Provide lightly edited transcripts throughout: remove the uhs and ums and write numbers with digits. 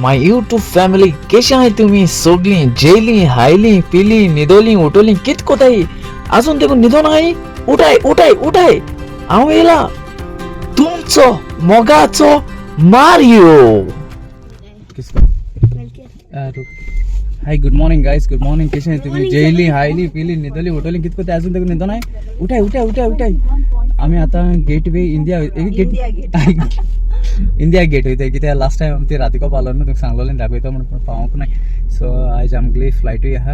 My YouTube family, केशे आहाय तुमी सोगलीं? जेयलीं, हायलीं, पिलीं, न्हिदोलीं, उठोलीं, कित कोताय? आजून देखून न्हिदोन आहाय? उठाय उठाय उठाय, हांव येयला तुमचो मोगाचो Mario. Hi, good morning guys, good morning. केशे आहाय तुमी? जेयली, हायली, पिली, न्हिदोली, उठोली, कित कोताय? आजून देखून न्हिदोन आहाय? उठाय उठाय उठाय उठाय. आमी आतां gateway India gate, India gate वयताय. कित्याक लास्ट टायम आमी ती रातीको पावलो न्हू, तुमकां सांगलोलें दाखयता म्हणून, पूण पावोंक नाय. सो आयज आमगेली फ्लायटूय आहा.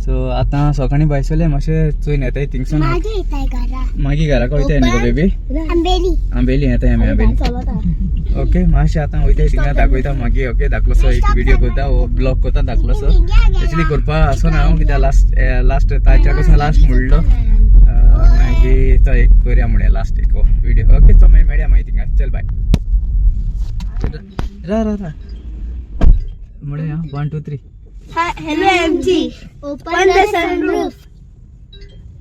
सो आतां सकाळीं भायर सरले, मातशें चोयन येताय थिंगसून. मागीर येताय घरा. मागीर घरा वयताय न्ही गो बेबी? आंबेली. आंबेली येताय आमी, आंबेली. ओके, मातशें आतां वयताय थिंगा, दाखयता मागीर. ओके, धाकलोसो एक व्हिडियो करता, हो ब्लॉग करता धाकलोसो. एक्चुली करपा आसो ना हांव, कित्याक लास्ट लास्ट ताच्या कडसून लास्ट म्हणलो, मागीर तो एक करया म्हणया लास्ट एक व्हिडिओ. ओके, सो मागीर मेळया मागीर थिंगा. चल बाय. रा रा रा म्हणया, 1 2 3. Hello MG, open the sunroof.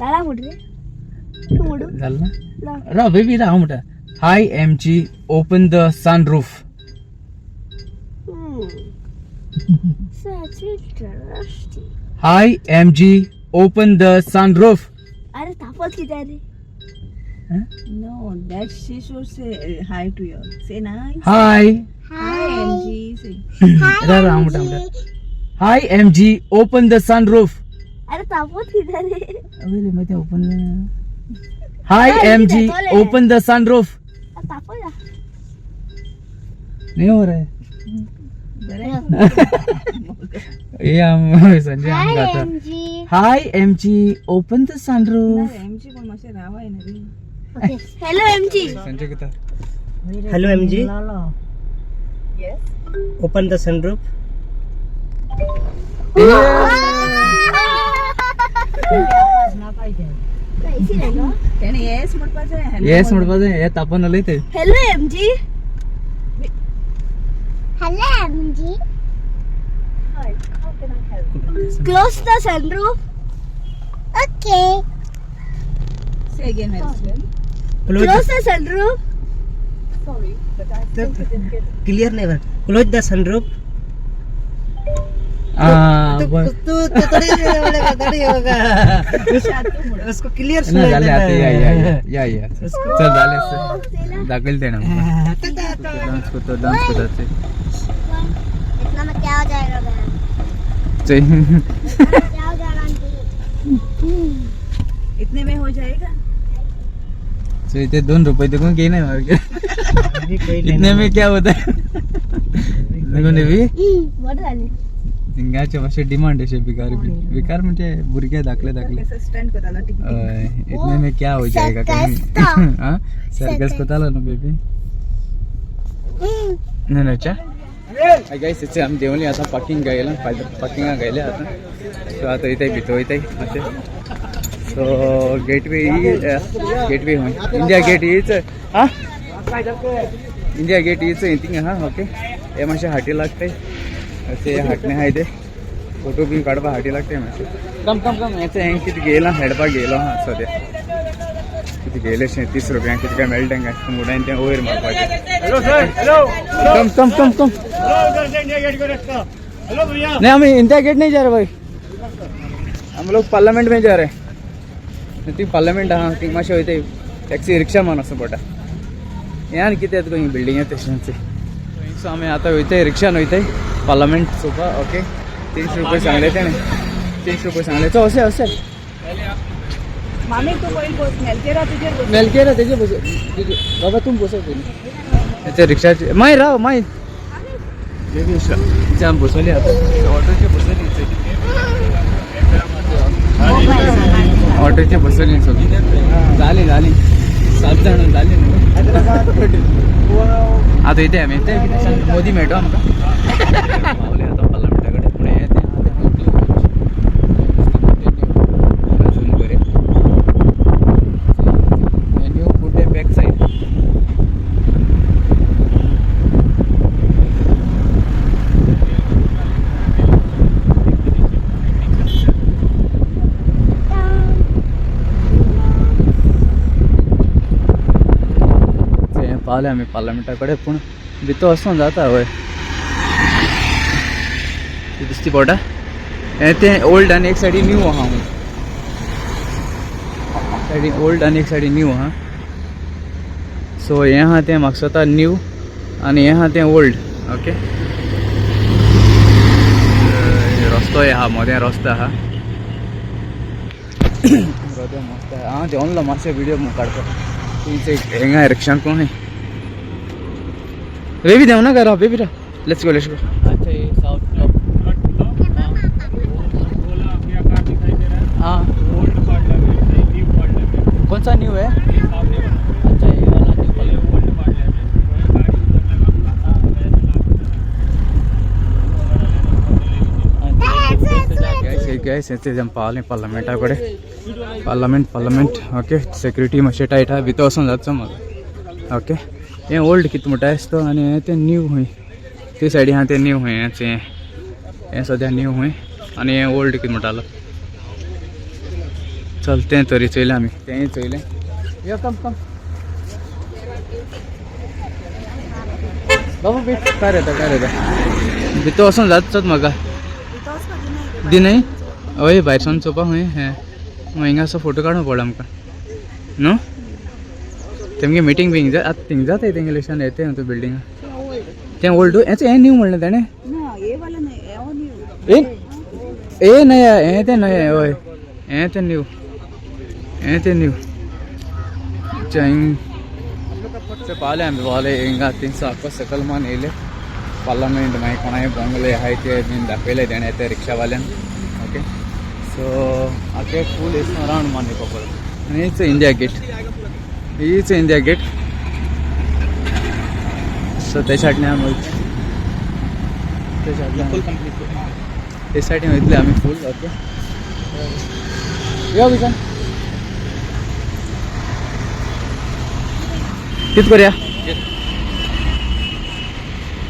ताला म्हण रे, तूं म्हणू. झालं ना? रा बेबी, रा. हांव म्हणटा, hi MG, open the sunroof. Such interesting. Hi MG, open the sunroof. अरे तापत किती रे? No, that she should say hi to you. Say nice. Hi. Hi, MG. Say. रा रा, हांव म्हणटा, म्हणटा, hi MG, open the sunroof. अरे तापत किती रे? Open. Hi MG, open the sunroof. तापत. नहीं हो रहा है. हे आम संजय आम गाता. MG. Hi MG, open the sunroof. MG कोण मातशें रावाय ना रे. Hello MG. संजय किता. Hello MG. Yes. Open the sunroof. तेणे येस म्हणपाचें. Hello. Yes म्हणपाचें, हे तापन उलयते. Hello MG. Hello MG, close the sunroof. Okay. Say again, Marisol. Close the sunroof. Sorry, but I think you didn't get. Clear never. Close the sunroof. तू तू थोड़ी बोलेगा, थोड़ी होगा. उसको क्लियर ना सुनाई झाले देना. आता, या या या या. चल, झाले, दाखवेल ते ना. डान्स करतो, डान्स करतो. इतना में क्या हो जाएगा बहन? चल. क्या हो जाएगा आंटी? इतने में हो जाएगा. इथे 2 रुपये देखून घे नाही. अभी कोई इतने में क्या होता है? देखो नेवी. बरं झाले. हिंगाचे मातशे डिमांड अशे बिकार बिकार, म्हणजे भुरगे धाकले धाकले. कसं स्टंट करतालो टिक टिक. हय, इतने में क्या हो जाएगा? सर्कस. हा, सर्कस करतालो न्हू बेबी. ना ना. हाय गाईस, इथे आमी देंवली आतां, पार्किंग गेला, पार्किंगाक गेले आतां. सो आतां वयताय भितर, वयताय मातशें. सो गेटवे, गेटवे खंय? इंडिया गेट हीच हा, इंडिया गेट हीच थिंग आहा. ओके, हे मातशें हाटी लागताय, अशें हाटणे आहाय ते फोटो बी काडपाक हाटी लागताय मातशें. कम कम कम. हें हें कितें घेयलां, हेडपाक घेयलो आहा सद्या. कितें घेयलें, 30 रुपयांक कितें काय मेळटा काय मुडान तें वयर मारपाचें. कम कम कम कम. नहीं, हम इंडिया गेट नहीं जा रहे भाई, हम लोग पार्लियामेंट में जा रहे हैं. ती पार्लियामेंट आहा, थिंग मातशें वयताय, टॅक्सी रिक्षा मान वचूं पडटा. हें आनी कितें तुका ही बिल्डिंग तशेंच. सो आमी आतां वयताय, रिक्षान वयताय पार्लियामेंट चोवपा. ओके, 300 रुपये सांगले तेणें, 300 रुपये सांगले. चो अशें अशें. मामी, तू पयलीं बस, मेलकेरा तुजेर बस. मेलकेरा तेजे बस. बाबा, तुम बसो पयलीं ते रिक्षाचे. मागीर राव, मागीर बेबी आमी बसवली आतां ऑटोचे, बसवली ऑटोचे, बसवली सगळी. झाली झाली, 7 जाणां झाली न्हू. आतां येते आमी ते मोदी मेळटो आमकां. पावले आतां पार्लमेंटा कडेन, पूण हें तें अजून बरें न्यू कुड्डे बॅक सायड. पावले आमी पार्लमेंटा कडेन, पूण भितर वचोन जाता. वय. ती दिसती पडटा हें तें ओल्ड आनी एक सायडी न्यू आहा. सायडी ओल्ड आनी एक सायडी न्यू आहा. सो हें आहा तें म्हाका दिसता न्यू आनी हें आहा तें ओल्ड. ओके, रस्तो आहा, मदें रस्तो आहा. रस्तो मस्त आहा. हांव देंवलो मातशें व्हिडियो काडपाक. हिंगा रिक्षान कोण बेबी देंव ना करा baby. Let's go, let's go. अच्छा, ये साउथ ब्लॉक. हाँ, कौन सा न्यू है? अच्छा, ये वाला न्यू. गायस, येते आमी पावले पार्लमेंटा कडेन. Parliament, parliament. ओके, सेक्युरिटी मातशें टायट आहा. भितर वचोन जाता म्हाका. ओके, हें ओल्ड कितें म्हणटा आसता आनी हें तें न्यू खंय. ते सायडी आहा तें न्यू खंय. हेंच हें हें सद्या न्यू खंय आनी हें ओल्ड कितें म्हणटालो. चल, तें तरी चोयलें आमी, तेंय चोयलें. यो, कम कम बाबू. बेट कार येता, कार येता. भितर वचोन जाता म्हाका दिनय. हय, भायर सावन चोवपा खंय हें हिंगा असो फोटो काडूंक पडलो आमकां न्हू. तेमगे मिटींग बींग जाय आतां थिंग जाता. तेंगे लक्षान येते न्हू बिल्डिंग. तें ओल्ड, हें हें न्यू म्हणलें तेणें. ए ए नया हें तें नया. हय, हें तें न्यू, हें तें न्यू. अच्छा, हिंग पावले आमी. पावले हिंगा. थिंगसो आख्खो सकल मान येयले पार्लमेंट. मागीर कोणाय बंगले आहाय ते बीन दाखयले तेणें ते रिक्षावाल्यान. ओके, सो आखे फूल इसमें राउंड मान येवपा पडलो. आनी हीच इंडिया गेट, हीच इंडिया गेट. सो त्या सायडीन आमी वयतले, त्या सायडीन, ते सायडीन वयतले आमी फूल. ओके, यो किशन, कित करूया?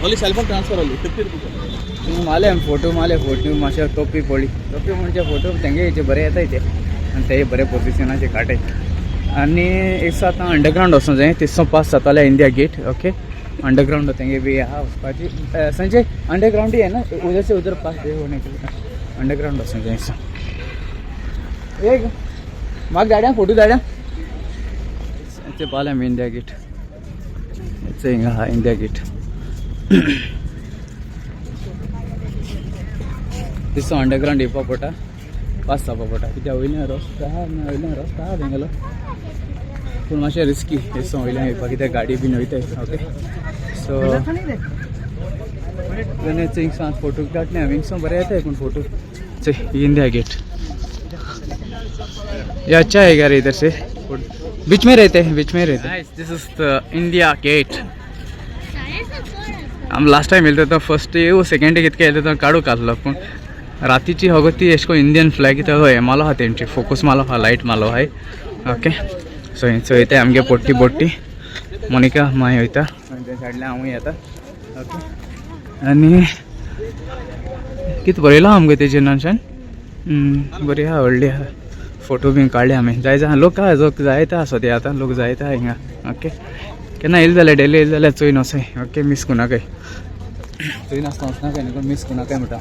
Only cell phone transfer only 50 rupees. माले फोटो, माले फोटो. मातशे टोपी पडली. टोपी म्हणजे फोटो तेंगे हेचे बरे येताय ते आनी ते बरे पोजिशनाचे काडटाय. आनी एक आतां अंडरग्रावंड वचोंक जाय. थिंगसून पास जाताले इंडिया गेट. ओके, अंडरग्रावंड तेंगे बी आहा वचपाची. संजय, अंडरग्रावंड ही है ना? उधर से उधर पास होने के लिए अंडरग्रावंड वचोंक जाय. एक म्हाका गाड्यां फोटो धाड्या. ते पावले आमी इंडिया गेट. हिंगा आहा इंडिया गेट. दिसो अंडरग्रावंड येवपा पडटा, पास जावपा पडटा. कित्याक वयल्यान रस्तो आहा ना, वयल्यान रस्तो आहा तेंगेलो, पूण मातशें रिस्की दिसो वयल्यान येवपा, कित्याक गाडी बीन वयताय. ओके, सो थिंगसान फोटो काडले हांवें. हिंगसो बरें येताय पूण फोटो. चल, इंडिया गेट ये अच्छा है यार. इधर से बीच में रहते हैं, बीच में रहते हैं. This is the India Gate. आम लास्ट टाइम येयले तो फर्स्ट डे वो सेकंड डे कितके येयले तो काडूंक आसलो, पूण रातीची हो ती एशको इंडियन फ्लॅग कितें हें मालो आहा, तेंची फोकस मालो आहा, लायट मालो आहाय. ओके, सो हिंचो वयताय आमगे पोट्टी बोट्टी. मोनिका माय वयता, तें सायडल्यान हांवूय येता. ओके, आनी कितें बरयलां आमगे तेजेर नानशान. बरी आहा, व्हडली आहा. फोटो बीन काडले आमी. जाय जाय लोक आहा, लोक जायते आसा ते आतां. लोक जायते आहा हिंगा. ओके, केन्ना येयले जाल्यार, डेली येयले जाल्यार चोयन वचोय. ओके, मीस कोणाकय चोयन आसता, वचनाकाय न्हू, मीस कोणाकय म्हणटा.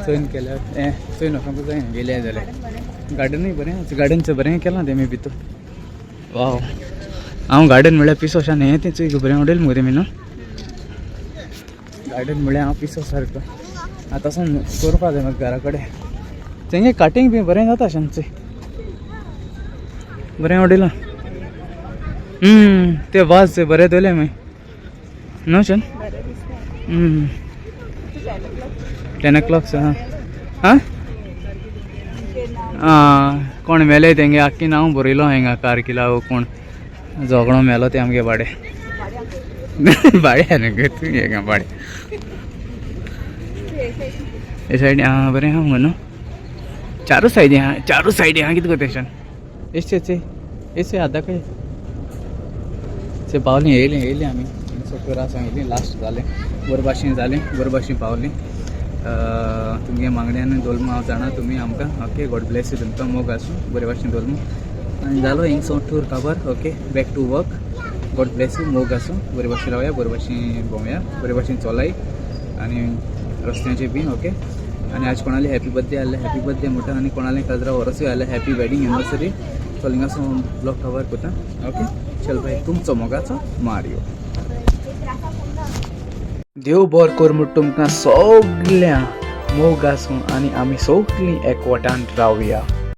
चोयन केल्यार हें चोयन वचोंक जाय गेले जाल्यार. गार्डनूय बरें, गार्डनचें बरें केलां तेमी भितर. वाव, हांव गार्डन म्हळ्यार पिसो अशें हें तें चोय, बरें उडयल मुगो तेमी न्हू. गार्डन म्हळ्यार हांव पिसो सारको. आतां सावन करपा जाय म्हाका घरा कडेन. तेंगे कटिंग बी बरें जाता अशें चोय, बरें उडयलां. ते वाज बरें दवरले मागीर न्हू शन. 10 o'clock. हां आं, कोण मेले तेंगे आख्खी नांव बरयलो हिंगा. कारकिला कोण झगडो मेलो ते आमगे बाडे बाडे न्हू तूं हिंगा बाडे हे सायडीन. आं, बरें आहा मुगो न्हू. चारू सायडी आहा, चारू सायडी आहा. कितें करता शन? एसे एसे हात दाखय. ते पावलीं, येयलीं येयलीं आमी. टुरा सांगिल्ली लास्ट जालें, बरे भाशेन जालें, बरे भाशेन पावलीं. तुमगे मागण्यान दोलमो हांव जाणा तुमी आमकां. Okay, God Blaise you. तुमकां मोग आसूं. बरे भाशेन दोलमो आनी जालो हिंगसो tour cover. Okay, back to work. God bless you. मोग आसूं. बरे भाशेन रावया, बरे भाशेन भोंवया, बरे भाशेन चलाय आनी रस्त्याचे बीन. ओके. आनी आज कोणाले हॅपी बर्थडे आसले, हॅपी बर्थडे म्हणटा, आनी कोणाले काजरा वरसूय आसले, हॅपी वेडिंग एनिवर्सरी. चल, हिंगासून ब्लॉग कवर करता. ओके, चल बाय. तुमचो मोगाचो मारियो. देव बर कर म्हण तुमकां सगळ्या मोग आसूं आनी आमी सगळीं एकवटान रावया.